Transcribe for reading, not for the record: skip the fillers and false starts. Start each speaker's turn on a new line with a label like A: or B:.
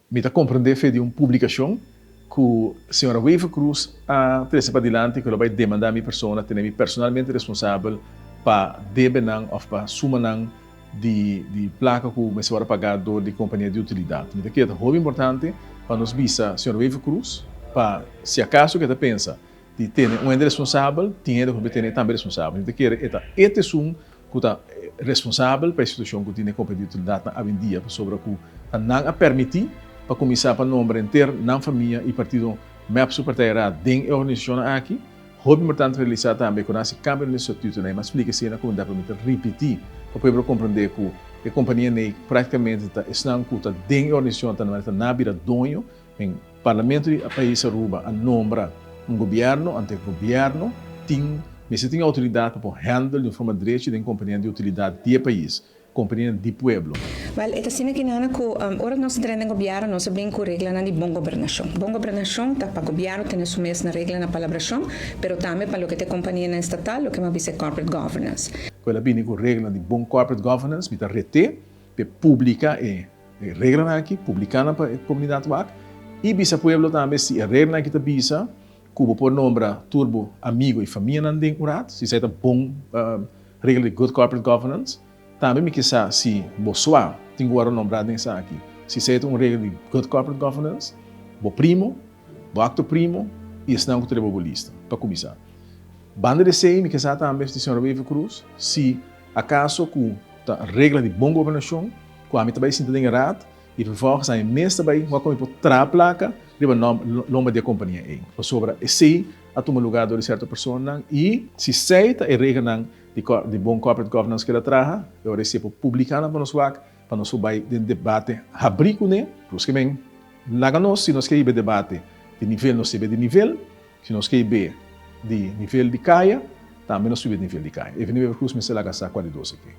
A: Mi ta komprendé fe di un publikashon ku señora Wever-Croes a trese padilanti ku lo bai demandá mi persona, tene mi personalmente responsabel pa debenan òf pa sumanan di di plaka ku mester wòrdu pagá dor di kompania di utilidat. Mi ta kere ta hopi importante pa nos bisa señor Wever-Croes pa si akaso ku e ta pensa di tene un hende responsabel, tin hende ku por tene e tambe responsabel. Mi ta kere e ta e ta esun ku ta responsabel pa e situashon ku tin e kompania di utilidatnan awendia pasobra ku ta nan a permití pa kuminsá pa nombra henter nan famia i partido mep su partij raad den e organisashonnan aki. Hopi importante pa realisá tambe ku nan hasi kambio den e statutonan. E mas splika esei na komunidat pa mi ta ripití pa pueblo komprendé ku e kompania nei praktikamente ta esnan ku ta den e organisashon ta ta na bira doño. Den Parlamento di pais Aruba a nombra un gobierno, ante gobierno tin mester tin autoridad pa por handle di un forma drechi den compania di utilidad di e pais, compania di pueblo.
B: Wel, e ta asina ki nana cu ora nos a drenta den gobierno nos a bin cu reglanan di bon gobernacion. Bon gobernacion ta pa gobierno tene su mes na regla na palabracion, pero tambe pa loke ta e companianan estatal, loke mi a bisa e corporate governance.
A: Cu el a bini cu reglanan di bon corporate governance, mi ta rete p'e publica e E reglanan aki, publiká nan pa e komunidat wak i bisa pueblo tambe si e reglanan aki ta bisa ku bo por nombra tur bo amigo i famianan den un rat, si esei ta bon regla di good corporate governance. Tambe mi ke sa si bo swa tin ku wòrdu nombrá den esaki, si esei ta un regla di good corporate governance, bo primo, bo akto primo i esnan ku ta riba bo lista, pa kuminsá. Banda di esei mi ke sa tambe di señora Wever-Croes si akaso ku ta regla di bon gobernashon, Ku ami ta bai sinta den e raad i vervolgens ami mes ta bai wak ku mi por traha plaka riba nomber di e kompania ei. Pasobra esei a tuma lugar dor di sierto personanan i si esei ta e regelnan di bon corporate governance ku el a traha, e ora esei por publiká nan pa nos wak, pa nos por bai den debate habrí kuné. Plus ke men laga nos, si nos ke hiba e debate di nivel nos hiba di nivel, si nos ke hiba di nivel di kaya, tambe nos hiba di nivel di kaya. Evelyn Wever-Croes mester laga sa kua di dos e ke.